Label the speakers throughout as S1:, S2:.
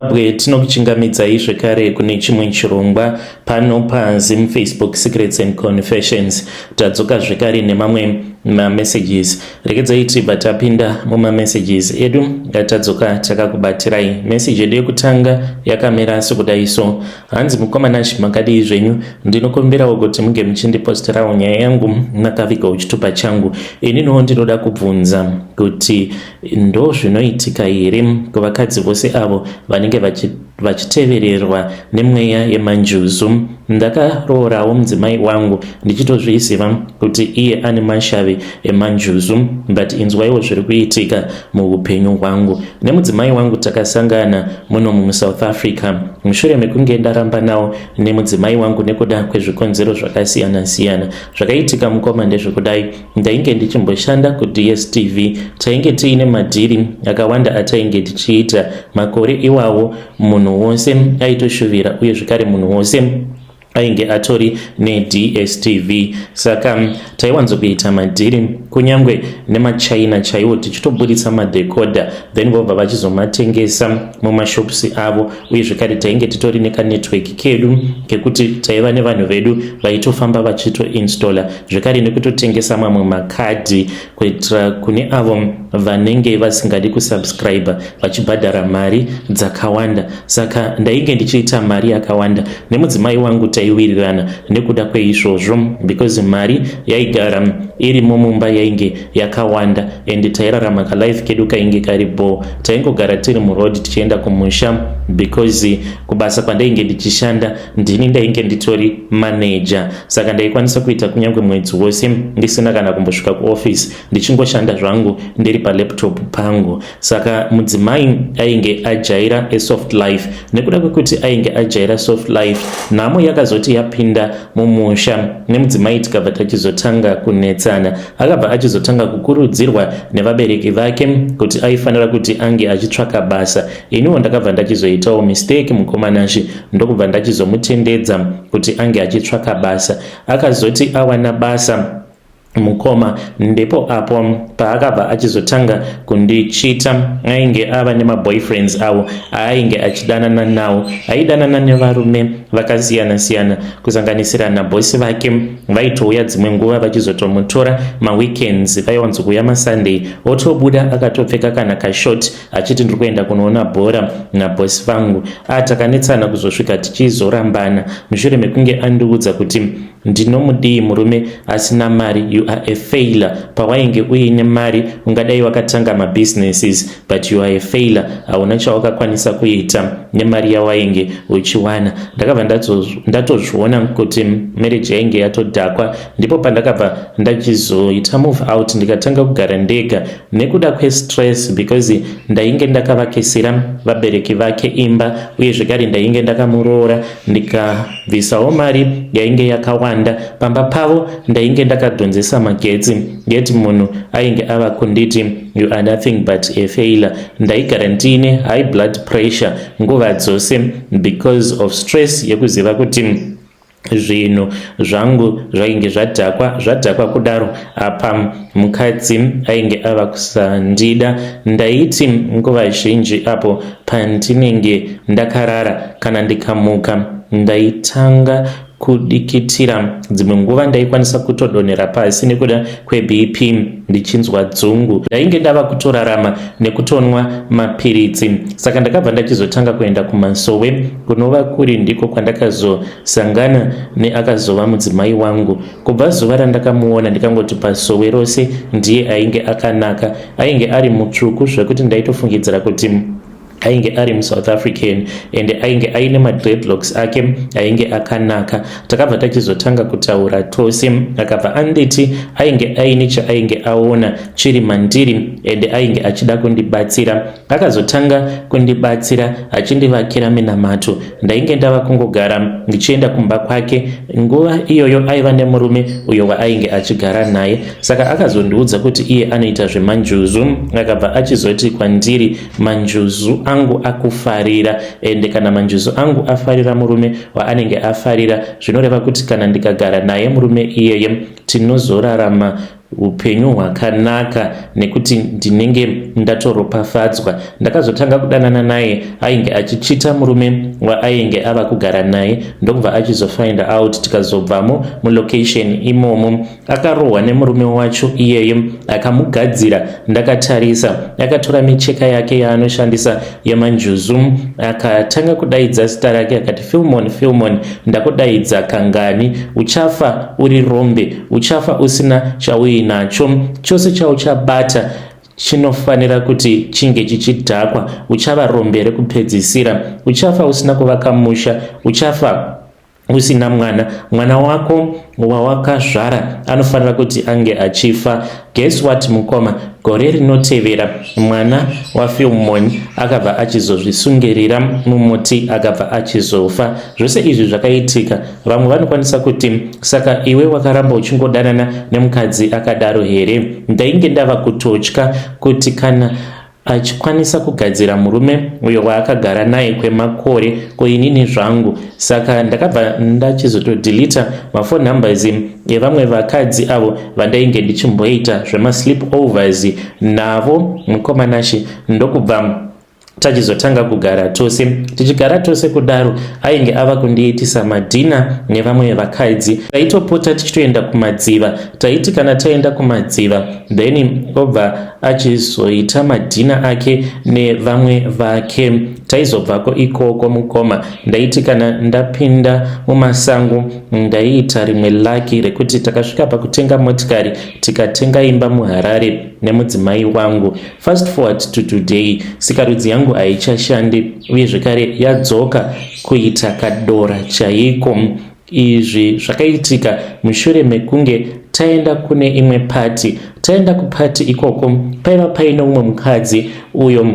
S1: Zimbabwe tinokuchingamidzai zvekare kune chimwe chirongwa pano paZim Facebook Secrets and Confessions. Tadzoka zvekare nemamwe mamessages. Regedzai tibva tapinda mumamessages edu ngatadzoka takakubatirai. Message yedu yekutanga yakamira sekudai so. Hanzi mukoma Nash makadii zvenyu? Ndinokumbirawo kuti munge muchindiposterawo nyaya yangu makavigawo chitupa changu. Ininiwo ndinoda kubvunza kuti Ndozvinoitika here kuvakadzi vose avo vanenge vachitevererwa nemweya yemanjuzu? Ndakaroorawo mudzimai wangu ndichitozviziva kuti iye ane mashavi emanjuzu but inzwaiwo zviri kuitika muupenyu hwangu. Nemudzimai wangu takasangana munomu muSouth Africa mushure mekunge ndarambanawo nemudzimai wangu nekuda kwezvikonzero zvakasiyana-siyana. Zvakaitika mukoma ndezvekudai Ndainge ndichimboshanda kuDSTV, tainge tiine madhiri akawanda atainge tichiita makore iwawo. Munhu wose aitoshuvira uye zvekare munhu wose ainge atori neDSTV, saka taiwanzokuita madhiri kunyange nemachina chaiwo tichitoburitsa madecoder then vobva vachizomatengesa mumashops avo uye zvekare tainge titori nekanetwork kedu kekuti taiva nevanhu vedu vaitofamba vachitoinstalla zvekare nekutotengesa mamwe makadhi kuitira kune avo vanenge vasingadi kusubscribe vachibhadhara mari dzakawanda saka ndainge ndichiita mari yakawanda nemudzimai wangu taiwirirana nekuda kweizvozvo because mari yaigara irimo mumba yainge yakawanda and tairarama kalife kedu kainge kari bho taingogara tiri muroad tichienda kumusha because kubasa kwandainge ndichishanda ndini ndainge nditori manager saka ndaikwanisa kuita kunyange mwedzi wose ndisina kana kumbosvika kuoffice ndichingoshanda zvangu ndiri palaptop pangu saka mudzimai ainge ajaira asoft life nekuda kwekuti ainge ajaira soft life nhamo yakazoti yapinda mumusha nemudzimai tikabva tachizotanga kunetsana akabva achizotanga kukurudzirwa nevabereki vake kuti aifanira kuti ange achitsvaka basa iniwo ndakabva ndachizoitawo mistake mukomanashi ndokubva ndachizomutendedza kuti ange achitsvaka basa akazoti awana basa mukoma ndipo apo paakabva achizotanga kundichita ainge ava nemaboyfriends avo aainge achidanana nawo aidanana nevarume vakasiyana siyana kusanganisira nabhosi vake vaitouya dzimwe nguva vachizotomutora maweekends vaiwanzokuuya masunday otobuda akatopfeka kana kashort achiti ndiri kuenda kunoona bhora nabhosi vangu a takanetsana kuzosvika tichizorambana mushure mekunge andiudza kuti ndinomudii murume asina mari you are a failure pawainge uine mari ungadai wakatanga mabusinesses but you are a failure hauna chawakakwanisa kuita nemari yawainge uchiwana ndakabva ndatozviona kuti marriage yainge yatodhakwa ndipo pandakabva ndachizoita move out ndikatanga kugara ndega nekuda kwestress because ndainge ndakavakisira vabereki vake imba uye zvekare ndainge ndakamuroora ndikabvisawo mari yainge yakawanda pamba pavo ndainge ndakadhonzesa magetsi yet munhu ainge ava kunditi you are nothing but a failure ndaigara ndiine high blood pressure nguva dzose because of stress yekuziva kuti zvinhu zvangu zvainge zvadhakwa zvadhakwa kudaro apa mukadzi ainge ava kusandida ndaiti nguva zhinji apo pandinenge ndakarara kana ndikamuka ndaitanga kudikitira dzimwe nguva ndaikwanisa kutodonhera pasi nekuda kwebp ndichinzwa dzungu ndainge ndava kutorarama nekutonwa mapiritsi saka ndakabva ndachizotanga kuenda kumasowe kunova kuri ndiko kwandakazosangana neakazova mudzimai wangu kubva zuva randakamuona ndikangoti pasowe rose ndiye ainge akanaka ainge ari mutsvuku zvekuti ndaitofungidzira kuti ainge ari musouth african and ainge aine madreadlocks ake ainge akanaka takabva tachizotanga kutaura tose akabva anditi ainge aine chaainge aona chiri mandiri and ainge achida kundibatsira akazotanga kundibatsira achindivakira minamato ndainge ndava kungogara ndichienda kumba kwake nguva iyoyo aiva nemurume uyo waainge achigara naye saka akazondiudza kuti iye anoita zvemanjuzu akabva achizoti kwandiri manjuzu angu akufarira ende kana manjuzu angu afarira murume waanenge afarira zvinoreva kuti kana ndikagara naye murume iyeye tinozorarama upenyu hwakanaka nekuti ndinenge ndatoropafadzwa. Ndakazotanga kudanana naye ainge achichita murume waainge ava kugara naye, ndokubva achizofind out. Tikazobvamo mulocation imomo, akarohwa nemurume wacho iyeye, akamugadzira ndakatarisa. Akatora micheka yake yaanoshandisa yemanjuzu, akatanga kudaidza zita rake, akati, "Filmon, Filmon, ndakudaidza kangani? Uchafa uri rombe, uchafa usina chauinacho. Chose chauchabata chinofanira kuti chinge chichidhakwa. Uchava rombe rekupedzisira. Uchafa usina kuvaka musha, uchafa usina mwana. Mwana wako wawakazvara anofanira kuti ange achifa." Guess what, mukoma? Gore rinotevera mwana waFilmon akabva achizozvisungirira mumuti, akabva achizofa. Zvose izvi zvakaitika. Vamwe vanokwanisa kuti, "Saka iwe wakaramba uchingodanana nemukadzi akadaro here?" Ndainge ndava kutotya kuti kana achikwanisa kugadzira murume uyo waakagara naye kwemakore, ko inini zvangu? Saka ndakabva ndachizotodhilita mafone numbers evamwe vakadzi avo vandainge ndichimboita zvemasleep overs navo, mukoma Nashe. Ndokubva tachizotanga kugara tose. Tichigara tose kudaro, ainge ava kundiitisa madhina nevamwe vakadzi. Taitopota tichitoenda kumadziva. Taiti kana taenda kumadziva, then obva achizoita madhina ake nevamwe vake. Taizobvako ikoko, mukoma, ndaiti kana ndapinda mumasango, ndaiita rimwe lucky rekuti takasvika pakutenga motikari, tikatenga imba muHarare nemudzimai wangu. Fast forward to today, sikarudzi yangu haichashandi, uye zvekare yadzoka kuita kadora chaiko. Izvi zvakaitika mushure mekunge taenda kune imwe pati. Taenda kupati ikoko, paiva paine umwe mukadzi uyo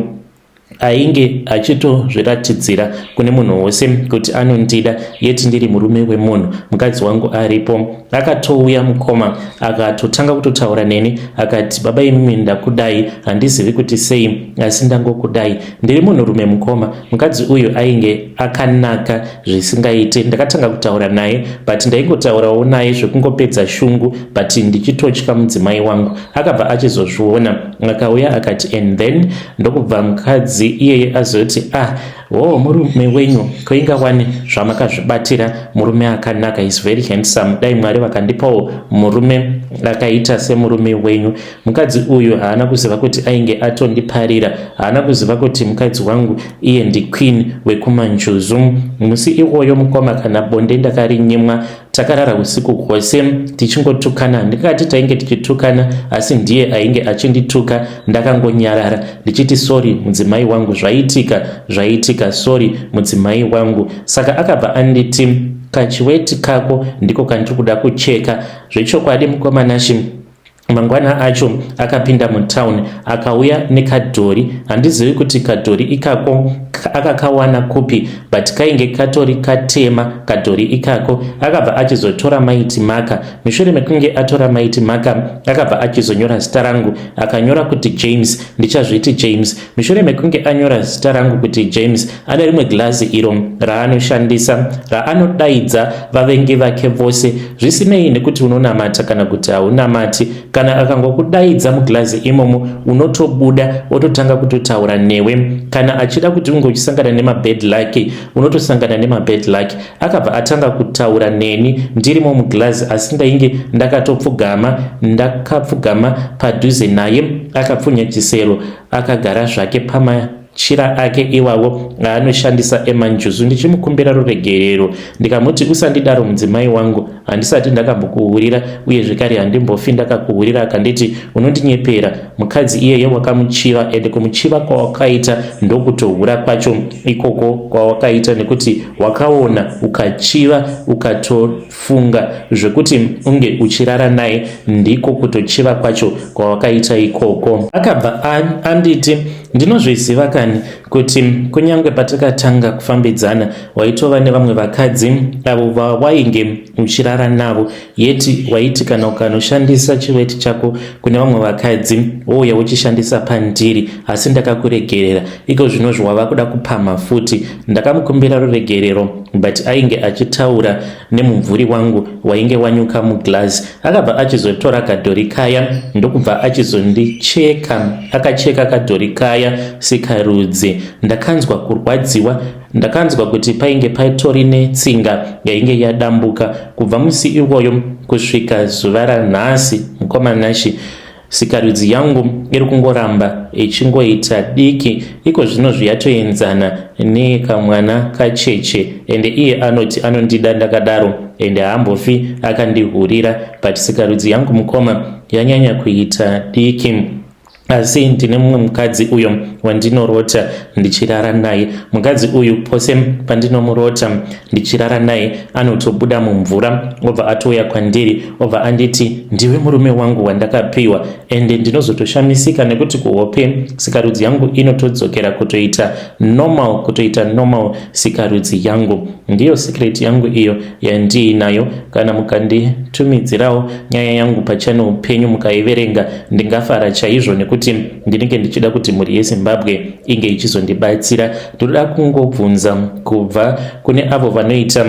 S1: ainge achitozviratidzira kune munhu wose kuti anondida, yeti ndiri murume wemunhu, mukadzi wangu aripo. Akatouya, mukoma, akatotanga kutotaura neni, akati, "Baba imimi, ndakudai. Handizivi kuti sei, asi ndangokudai. Ndiri munhurume, mukoma." Mukadzi uyu ainge akanaka zvisingaite. Ndakatanga kutaura naye, but ndaingotaurawo naye zvekungopedza shungu, but ndichitotya mudzimai wangu. Akabva achizozviona, akauya akati, and then ndokubva mukadzi iyeye azoti, "Ah, wo murume wenyu koingawani zvamakazvibatira murume akanaka, is very handsome. Dai Mwari vakandipawo murume akaita semurume wenyu." Mukadzi uyu haana kuziva kuti ainge atondiparira. Haana kuziva kuti mukadzi wangu iye ndiqueen wekumanjuzu. Musi iwoyo, mukoma, kana bonde ndakarinyimwa. Takarara usiku hwose tichingotukana. Ndingati tainge tichitukana, asi ndiye ainge achindituka. Ndakangonyarara ndichiti, "Sorry mudzimai wangu, zvaitika zvaitika, sorry mudzimai wangu." Saka akabva anditi, "Kachiweti kako ndiko kandiri kuda kucheka." Zvechokwadi, mukoma Nashe, mangwana acho akapinda mutauni, akauya nekadhori. Handizivi kuti kadhori ikako akakawana kupi, but kainge katori katema kadhori ikako. Akabva achizotora Mighty Marker. Mushure mekunge atora Mighty Marker, akabva achizonyora zita rangu, akanyora kuti James. Ndichazviti James. Mushure mekunge anyora zita rangu kuti James, ane rimwe girazi iro raanoshandisa raanodaidza vavengi vake vose, zvisinei nekuti unonamata kana kuti haunamati. Kana akangokudaidza mugirazi imomo, unotobuda, ototanga kutotaura newe. Kana achida kuti unge uchisangana nemabad luck, unotosangana nemabad luck. Akabva atanga kutaura neni ndirimo mugirazi, asi ndainge ndakatopfugama, ndakapfugama padhuze naye. Akapfunya chisero, akagara zvake pamachira ake iwawo aanoshandisa emanjuzu. Ndichimukumbira ruregerero, ndikamuti, "Usandidaro mudzimai wangu, handisati ndakambokuhurira, uye zvekare handimbofi ndakakuhurira." Akanditi, "Unondinyepera. Mukadzi iyeye wakamuchiva, ende kumuchiva kwawakaita ndokutohura kwacho ikoko kwawakaita, nekuti wakaona ukachiva, ukatofunga zvekuti unge uchirara naye, ndiko kutochiva kwacho kwawakaita ikoko." Akabva anditi, "Ndinozviziva kani." Kuti kunyange patakatanga kufambidzana waitova nevamwe vakadzi avo vawainge uchirara navo, yeti waiti kana ukanoshandisa chiweti chako kune vamwe vakadzi wouya uchishandisa pandiri, asi ndakakuregerera. Iko zvinozvi wava kuda kupamha futi. Ndakamukumbira ruregerero but ainge achitaura nemumvuri wangu wainge wanyuka muglass. Akabva achizotora kadhori kaya ndokubva achizondicheka. Akacheka kadhori kaya sikarudzi. Ndakanzwa kurwadziwa. Ndakanzwa kuti painge patori netsinga yainge yadambuka. Kubva musi iwoyo kusvika zuva ranhasi, mukoma Nashi, sikarudzi yangu iri kungoramba ichingoita diki. Iko zvino zviyatoenzana neyekamwana kacheche, ende iye anoti anondida ndakadaro ende haambofi akandihurira, but sikarudzi yangu, mukoma, yanyanya kuita diki. Asi ndine mumwe mukadzi uyo wandinorota ndichirara naye. Mukadzi uyu, pose pandinomurota ndichirara naye, anotobuda mumvura obva atouya kwandiri, obva anditi, 'Ndiwe murume wangu wandakapiwa.' Ende ndinozotoshamisika nekuti kuhope sikarudzi yangu inotodzokera kutoita normal, kutoita normal sikarudzi yangu. Ndiyo secret yangu iyo yandiinayo. Kana mukanditumidzirawo nyaya yangu pachannel penyu mukaiverenga, ndingafara chaizvo nekuti ndinenge ndichida kuti mhuri yeZimbabwe inge ichizondibatsira. Ndinoda kungobvunza kubva kune avo vanoita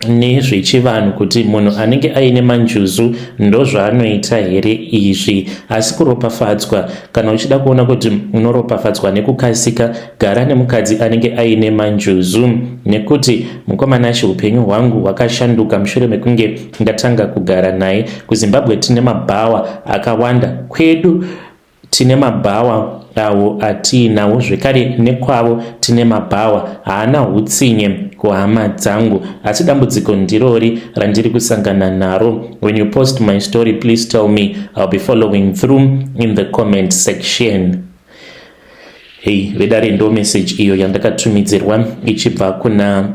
S1: nezvechivanhu kuti munhu anenge aine manjuzu ndozvaanoita here izvi? Asi kuropafadzwa, kana uchida kuona kuti unoropafadzwa nekukasika, gara nemukadzi anenge aine manjuzu, nekuti mukoma Nashi, upenyu hwangu hwakashanduka mushure mekunge ndatanga kugara naye. KuZimbabwe tine mabhawa akawanda. Kwedu tine mabhawa awo atiinawo zvekare, nekwavo tine mabhawa. Haana utsinye kuhama dzangu, asi dambudziko ndirori randiri kusangana naro. When you post my story, please tell me. I'll be following through in the comment section. Hei vedare, ndo message iyo yandakatumidzirwa ichibva kuna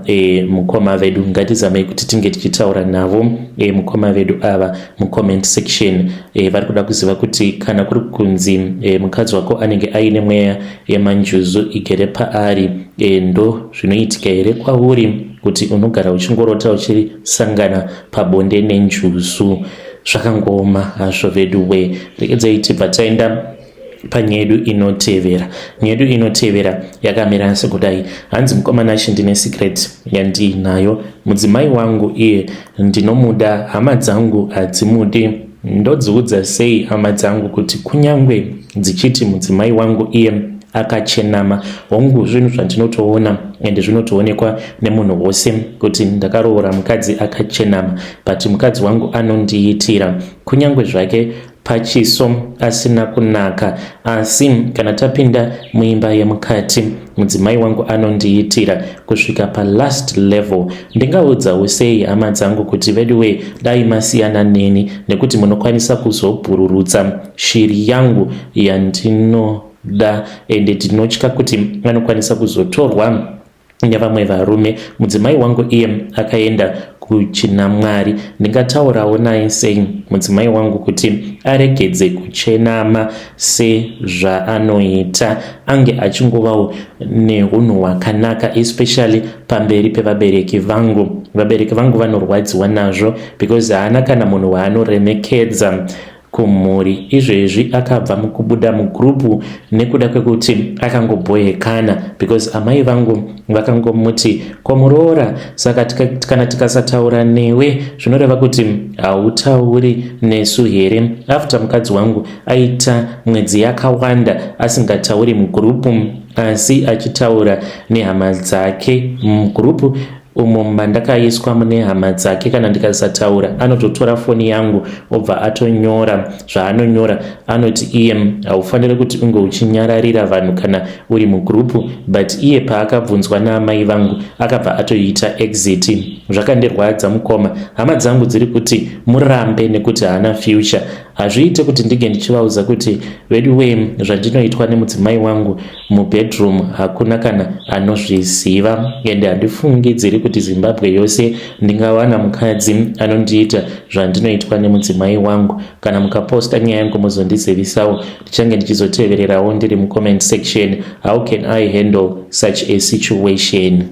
S1: mukoma vedu. Ngatizamei kuti tinge tichitaura navo mukoma vedu ava mucomment section. Vari kuda kuziva kuti kana kuri kunzi mukadzi wako anenge aine mweya yemanjuzu igere paari, ndo zvinoitika here kwauri kuti unogara uchingorota uchisangana pabonde nenjuzu? Zvakangooma hazvo vedu we. Regedzai tibva taenda panyaya yedu inotevera. Nyaya yedu inotevera yakamira sekudai. Hanzi, "Mukoma Nashi, ndine secret yandiinayo. Mudzimai wangu iye ndinomuda, hama dzangu hadzimudi. Ndodziudza sei hama dzangu kuti kunyange dzichiti mudzimai wangu iye akachenama? Hongu, zvinhu zvandinotoona ende zvinotoonekwa nemunhu wose kuti ndakaroora mukadzi akachenama, but mukadzi wangu anondiitira. Kunyange zvake pachiso asina kunaka, asi kana tapinda muimba yemukati, mudzimai wangu anondiitira kusvika palast level. Ndingaudzawo sei hama dzangu kuti veduwe, dai masiyana neni, nekuti munokwanisa kuzobhururutsa shiri yangu yandinoda, ende ndinotya kuti anokwanisa kuzotorwa nevamwe varume? Mudzimai wangu iye akaenda kuchinamwari. Ndingataurawo naye sei mudzimai wangu kuti aregedze kuchenama sezvaanoita, ange achingovawo neunhu hwakanaka, especially pamberi pevabereki vangu? Vabereki vangu vanorwadziwa nazvo because haana kana munhu waanoremekedza kumhuri. Izvezvi akabva mukubuda mugurupu nekuda kwekuti akangobhoyekana, because amai vangu vakangomuti, 'Komuroora, saka kana tikasataura newe zvinoreva kuti hautauri nesu here?' After mukadzi wangu aita mwedzi yakawanda asingatauri mugurupu, asi achitaura nehama dzake mugurupu umo mandakaiswa mune hama dzake. Kana ndikasataura, anototora foni yangu obva atonyora zvaanonyora. Anoti iye haufaniri kuti unge uchinyararira vanhu kana uri mugurupu, but iye paakabvunzwa naamai vangu akabva atoita exit. Zvakandirwadza mukoma. Hama dzangu dziri kuti murambe nekuti haana future. Hazviite kuti ndinge ndichivaudza kuti veduwee zvandinoitwa nemudzimai wangu mubedroom hakuna kana anozviziva, ende handifungidziri kuti Zimbabwe yose ndingawana mukadzi anondiita zvandinoitwa nemudzimai wangu. Kana mukaposta nyaya yangu muzondizivisawo, ndichange ndichizotevererawo ndiri mucomment section. How can I handle such a situation?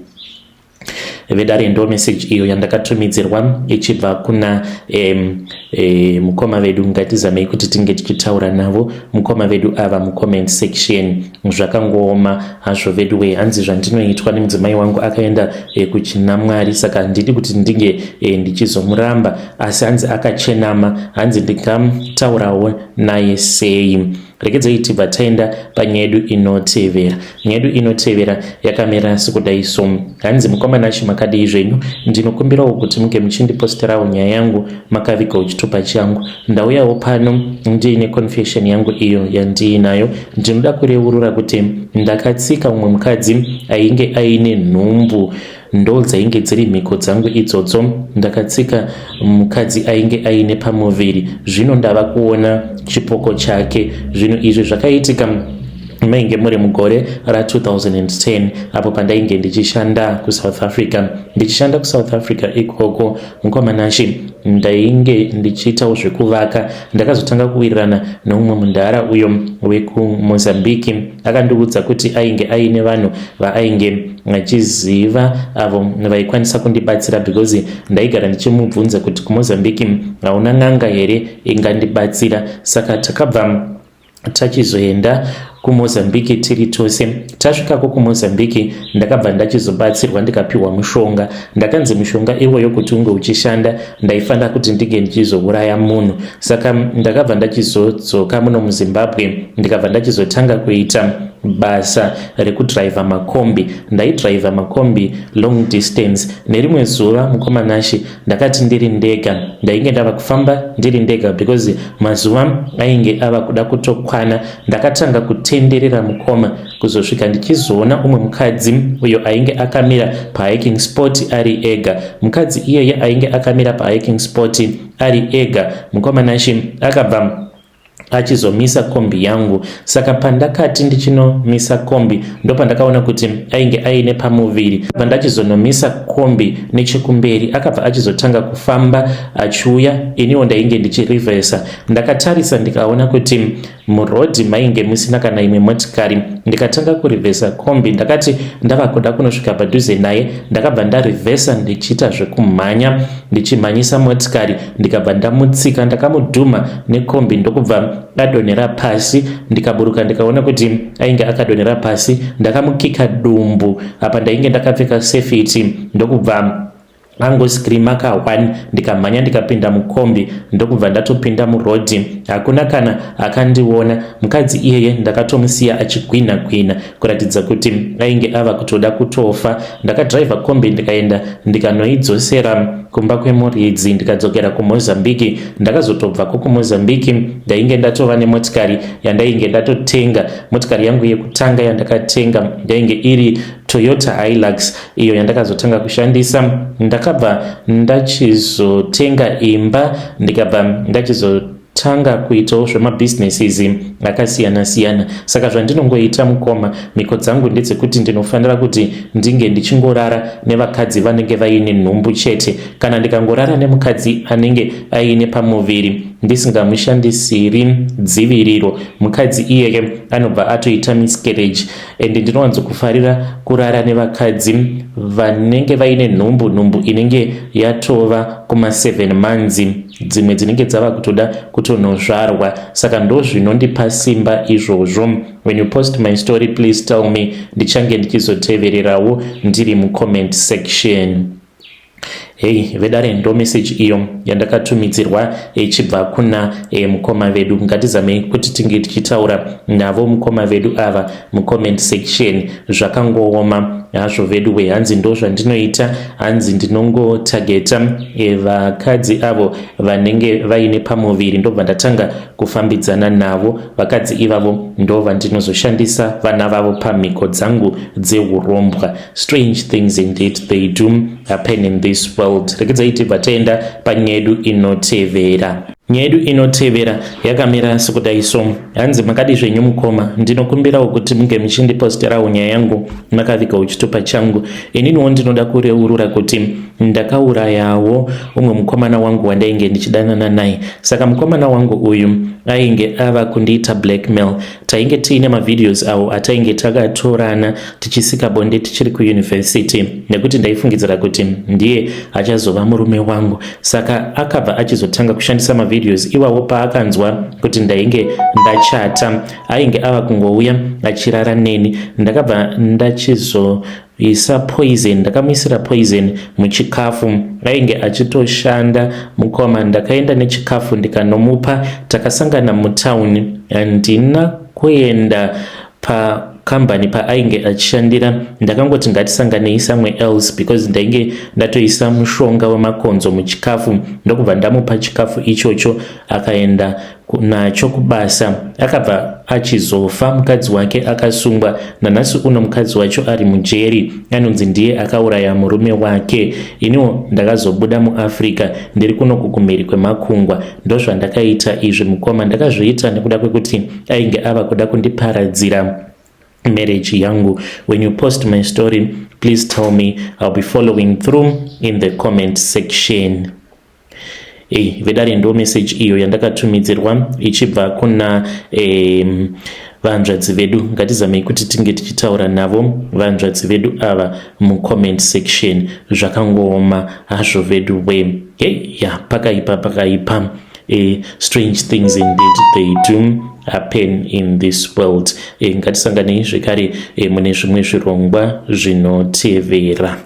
S1: Vedare, ndo message iyo yandakatumidzirwa ichibva kuna mukoma vedu. Ngatizamei kuti tinge tichitaura navo mukoma vedu ava mucomment section. Zvakangooma hazvo vedu we. Hanzi zvandinoitwa nemudzimai wangu akaenda kuchinamwari, saka handidi kuti ndinge ndichizomuramba, asi hanzi akachenama. Hanzi ndingamutaurawo naye sei? Regedzai tibva taenda panyaya yedu inotevera. Nyaya yedu inotevera yakamira sekudai so. Hanzi, "Mukoma Nashe, makadii zvenyu? Ndinokumbirawo kuti munge muchindiposterawo nyaya yangu makavigawo chitupa changu. Ndauyawo pano ndiine confession yangu iyo yandiinayo. Ndinoda kureurura kuti ndakatsika mumwe mukadzi ainge aine nhumbu. Ndo dzainge dziri mhiko dzangu idzodzo. Ndakatsika mukadzi ainge aine pamuviri, zvino ndava kuona chipoko chake. Zvinhu izvi zvakaitika mainge muri mugore ra2010 apo pandainge ndichishanda kuSouth Africa. Ndichishanda kuSouth Africa ikoko, mukoma Nashe, ndainge ndichiitawo zvekuvaka. Ndakazotanga kuwirirana neumwe mundara uyo wekuMozambique. Akandiudza kuti ainge aine vanhu vaainge achiziva avo vaikwanisa kundibatsira, because ndaigara ndichimubvunza kuti kuMozambique hauna n'anga here ingandibatsira. Saka takabva tachizoenda kuMozambique tiri tose. Tasvikako kuMozambique, ndakabva ndachizobatsirwa, ndikapiwa mushonga. Ndakanzi mushonga iwoyo kuti unge uchishanda, ndaifanira kuti ndinge ndichizouraya munhu. Saka ndakabva ndachizodzoka muno muZimbabwe, ndikabva ndachizotanga kuita basa rekudhiraivha makombi. Ndaidhiraivha makombi long distance. Nerimwe zuva, mukoma Nashe, ndakati ndiri ndega, ndainge ndava kufamba ndiri ndega because mazuva ainge ava kuda kutokwana. Ndakatanga kutenderera, mukoma, kuzosvika ndichizoona umwe mukadzi uyo ainge akamira pahiking spot ari ega. Mukadzi iyeye ainge akamira pahiking spot ari ega, mukoma Nashe, akabva achizomisa kombi yangu. Saka pandakati ndichinomisa kombi, ndopandakaona kuti ainge aine pamuviri. Pandachizonomisa kombi nechekumberi, akabva achizotanga kufamba achiuya, iniwo ndainge ndichirivhesa. Ndakatarisa, ndikaona kuti murodhi mainge musina kana imwe motikari, ndikatanga kurivhesa kombi. Ndakati ndava kuda kunosvika padhuze naye, ndakabva ndarivhesa ndichiita zvekumhanya, ndichimhanyisa motikari, ndikabva ndamutsika. Ndakamudhuma nekombi, ndokubva adonhera pasi. Ndikaburuka, ndikaona kuti ainge akadonhera pasi. Ndakamukika dumbu. Apa ndainge ndakapfeka safety, ndokubva angoscreama ka1. Ndikamhanya, ndikapinda mukombi, ndokubva ndatopinda murodhi. Hakuna kana akandiona. Mukadzi iyeye ndakatomusiya achigwinha gwinha kuratidza kuti ainge ava kutoda kutofa. Ndakadhiraivha kombi, ndikaenda, ndikanoidzosera kumba kwemuridzi, ndikadzokera kuMozambique. Ndakazotobvako kuMozambique ndainge ndatova nemotikari yandainge ndatotenga. Motikari yangu yekutanga yandakatenga yainge iri Toyota Hilux, iyo yandakazotanga kushandisa. Ndakabva ndachizotenga imba, ndikabva ndachizotanga kuitawo zvemabhizinesses akasiyana-siyana. Saka zvandinongoita, mukoma, mhiko dzangu ndedzekuti ndinofanira kuti ndinge ndichingorara nevakadzi vanenge vaine nhumbu chete. Kana ndikangorara nemukadzi anenge aine pamuviri ndisingamushandisiri dziviriro, mukadzi iyeye anobva atoita miscarriage. And ndinowanzokufarira kurara nevakadzi vanenge vaine nhumbu, nhumbu inenge yatova kuma7 months, dzimwe dzinenge dzava kutoda kutonozvarwa. Saka ndo zvinondipa simba izvozvo. When you post my story, please tell me. Ndichange ndichizotevererawo ndiri mucomment section." Hei vedare, ndo message iyo yandakatumidzirwa ichibva kuna mukoma vedu. Ngatizamei kuti tinge tichitaura navo mukoma vedu ava mucomment section. Zvakangooma hazvo vedu we. Hanzi ndo zvandinoita, hanzi ndinongotageta vakadzi avo vanenge vaine pamuviri, ndobva ndatanga kufambidzana navo. Vakadzi ivavo ndo vandinozoshandisa vana vavo pamhiko dzangu dzeurombwa. Strange things indeed, they do happen in this world. Regedzai tibva taenda panyaya yedu inotevera. Nyaya yedu inotevera yakamira sekudai so. Hanzi makadi zvenyu mukoma, ndinokumbirawo kuti munge muchindiposterawo nyaya yangu makavigawo chitupa changu. Ininiwo ndinoda kureurura kuti ndakaurayawo umwe mukomana wangu wandainge ndichidanana naye. Saka mukomana wangu uyu ainge ava kundiita blackmail. Tainge tiine mavideos awo atainge takatorana tichisika bonde tichiri kuuniversity nekuti ndaifungidzira kuti ndiye achazova murume wangu. Saka akabva achizotanga kushandisa mavideos iwawo paakanzwa kuti ndainge ndachata. Ainge ava kungouya achirara neni. Ndakabva ndachizoisa poison, ndakamuisira poison muchikafu. Ainge achitoshanda mukoma. Ndakaenda nechikafu ndikanomupa. Takasangana mutauni. Handina kuenda pakambani paainge achishandira, ndakangoti ngatisanganei somewhere else because ndainge ndatoisa mushonga wemakonzo muchikafu. Ndokubva ndamupa chikafu ichocho, akaenda nacho kubasa. Akabva achizofa, mukadzi wake akasungwa. Nanhasi uno mukadzi wacho ari mujeri, anonzi ndiye akauraya murume wake. Iniwo ndakazobuda muAfrica, ndiri kuno kukumhiri kwemakungwa. Ndozvandakaita izvi mukoma, ndakazviita nekuda kwekuti ainge ava kuda kundiparadzira marriage yangu. When you post my story, please tell me. I'll be following through in the comment section. Ei vedare, ndo message iyo yandakatumidzirwa ichibva kuna vanzvadzi vedu. Ngatizamei kuti tinge tichitaura navo vanzvadzi vedu ava mucomment section. Zvakangooma hazvo vedu we. Hey, ya, pakaipa, pakaipa. Strange things indeed, they do happen in this world. Ngatisanganei zvekare mune zvimwe zvirongwa zvinotevera.